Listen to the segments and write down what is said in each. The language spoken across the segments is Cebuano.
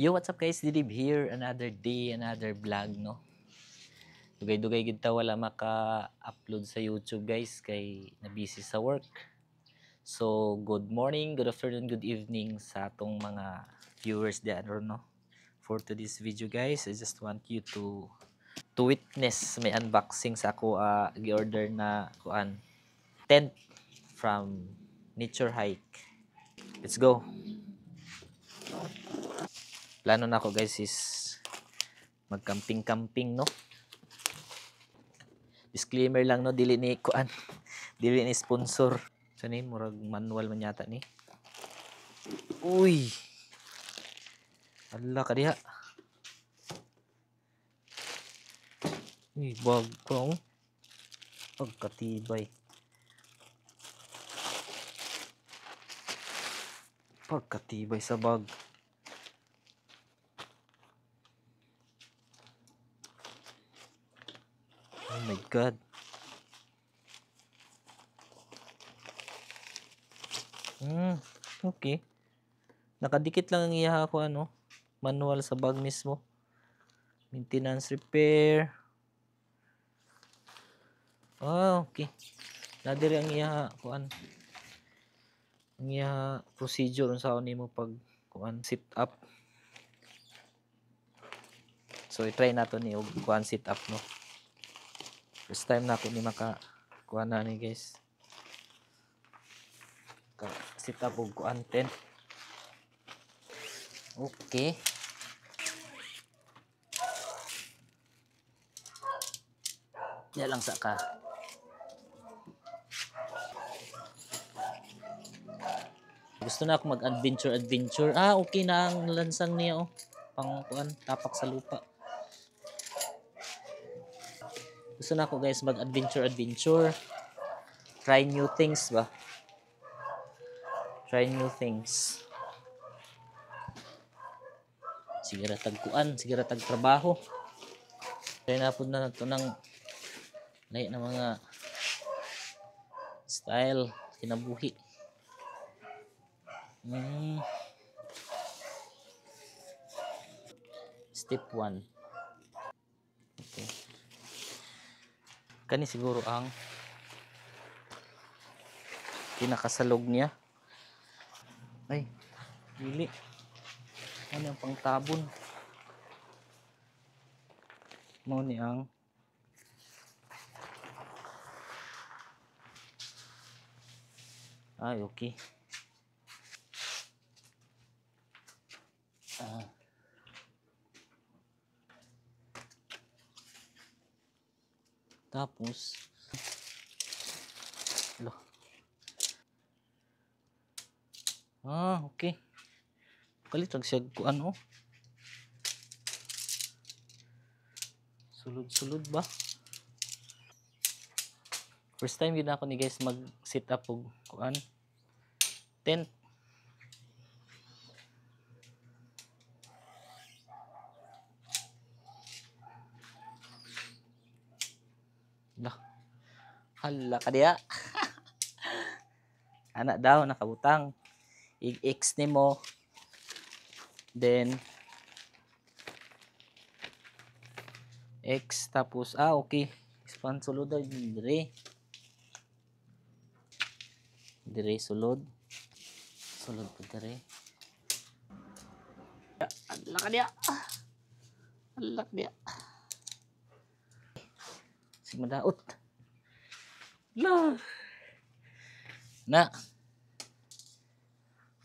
Yo, what's up guys? Didib here. Another day, another vlog, no? Dugay-dugay gid ta wala maka-upload sa YouTube guys kay na busy sa work. So, good morning, good afternoon, good evening sa atong mga viewers diyan ron, no? For today's video guys, I just want you to witness my unboxing sa ako gi-order na kuan tent from Naturehike. Let's go. Plano na ako guys is magcamping-camping, no? Disclaimer lang, no, dili ni kuan, dili ni sponsor. So ni murag manual man yata ni. Uy. Ala ka diha. Uy, bag ko. Oh. Pagkatibay. Pagkatibay sa bag. Oh my God. Okay. Nakadikit lang ang iya ako ano, manual sa bag mismo. Maintenance repair. Ah, okay. Nadiri ang iya kuan. Ang iya procedure unsa nimo pag kuan sit up. So i-try nato ni og kuan sit up, no. First time na ako ni maka kuan na ni guys. Ka sit up og kuan tent. Okay. Diya lang sa ka. Gusto na ako mag-adventure adventure. Ah, okay na ang lansang niya oh. Pang kuan, tapak sa lupa. Gusto na ako guys mag-adventure adventure. Try new things ba? Try new things. Sige ra tag kuan, sige ra tag trabaho. Try na pud na to ng lahi na mga style kinabuhi. Step 1. Okay. Kani siguro ang pinakasalog niya. Ay, dili. Ano ang pangtabon? Mao ni ang ay, okay. Ah. Tapos, alo. Ah, okay. Kalit rag siya kuan oh. Sulod-sulod ba? First time yun ako ni guys mag-sit up og kuan tent. Lah. Hala ka diha. Ana daw nakabutang. I-X nimo. Then X tapos ah okay. Expand sulod daw dire. Dire sulod. Sulod po dire. Hala ka diha. Hala ka diha. Sigmadaot. La. Na.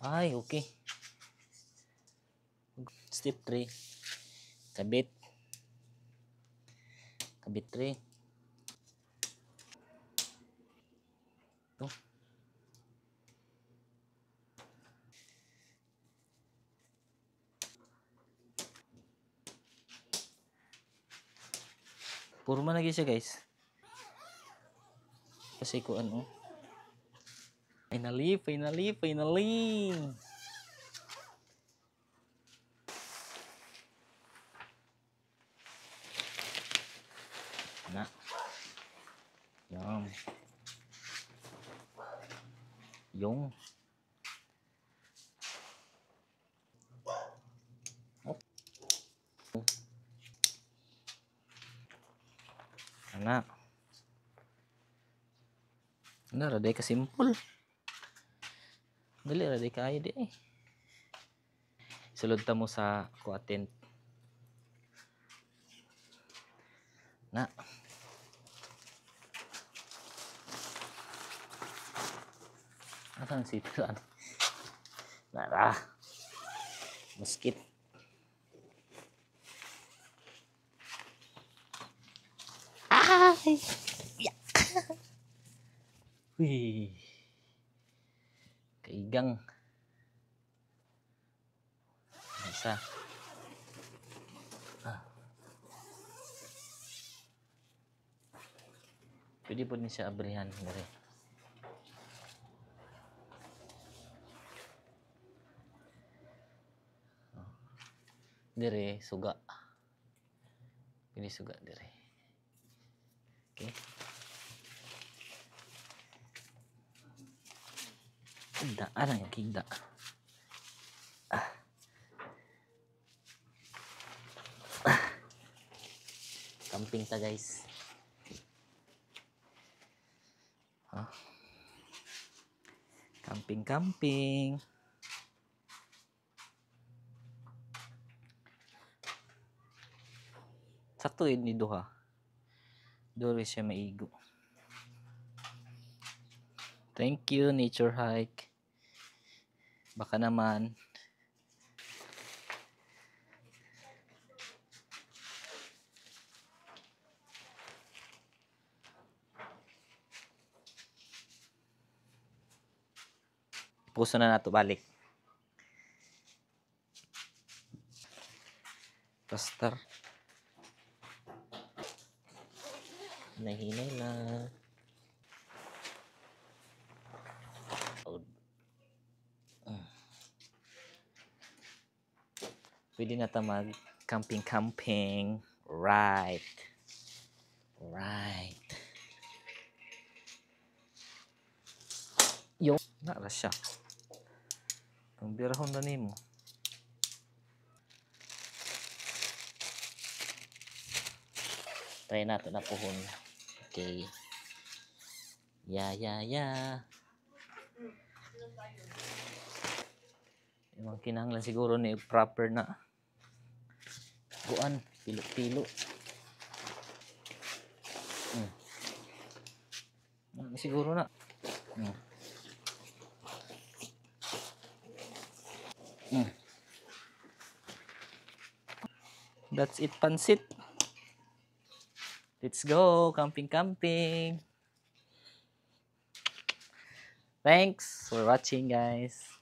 Ay, okay. Step 3. Kabit. Kabit 3. Ito. Puro man lagi siya guys. Kasi ko ano. Finally, finally, finally. Na. Yum. Yung. Na. Na ra day ka simple. Dali ra day kaayo di eh. Sulod ta mo sa kuha tent. Na. Asan si Tuan? Nara. Muskit. Ay! Yeah. Uy. Kaigang. Isa. Ah. Pwede po din siya abrihan. Dere. Dire, suga. Pwede suga dire. Okay. Higda. Arang higda. Ah. Ah. Camping ta, guys. Ah. Camping, camping. Sakto yun ni duha. Dori siya maigo. Thank you, Naturehike. Baka naman. Puso na nato balik. Plaster. Nahinay lang. Pwede na ta mag camping camping. Right. Right. Yo, nara siya. Kung birahon na nimo. Try nato na puhon. Okay. Yeah. Yung kinahanglan siguro ni proper na kuan, pilo-pilo. Siguro na. That's it, pansit. Let's go camping camping. Thanks for watching, guys.